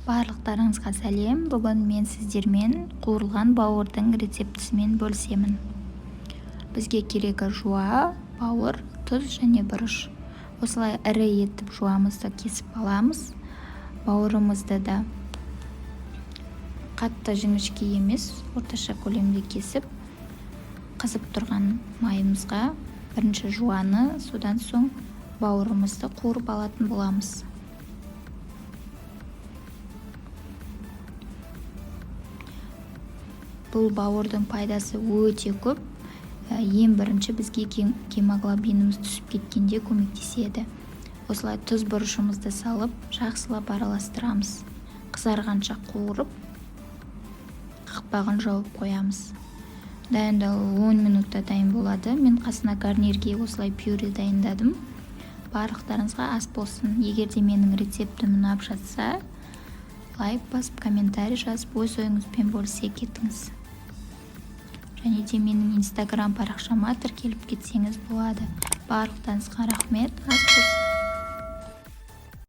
Барлықтарыңызға сәлем! Бүгін мен сіздермен қуырылған бауырдың рецептісімен бөлісемін. Бізге керегі жуа, бауыр, тұз және бұрыш. Осылай ірі етіп жуамызды кесіп аламыз. Бауырымызды да қатты жіңішке емес, орташа көлемде кесіп, қызып тұрған майымызға бірінші жуаны, содан соң бауырымызды қуырып алатын боламыз. Бұл бауырдың пайдасы өте көп. Ең бірінші бізге гемоглобиніміз түсіп кеткенде көмектеседі. Осылай тұз, бұрышымызды салып, жақсылап араластырамыз. Қызарғанша қуырып, қақпағын жауып қоямыз. Дайындалуы 10 минутта дайын болады. Мен қасына гарнирге осылай пюре дайындадым. Барлықтарыңызға ас болсын. Егер де менің рецептім ұнап жатса, лайк басып, комментарий жазып, өз ойыңызбен бөлісе кетіңіз. Және де менің инстаграм парақшама тіркеліп кетсеңіз болады. Барлықтарыңызға рахмет, ас болсын.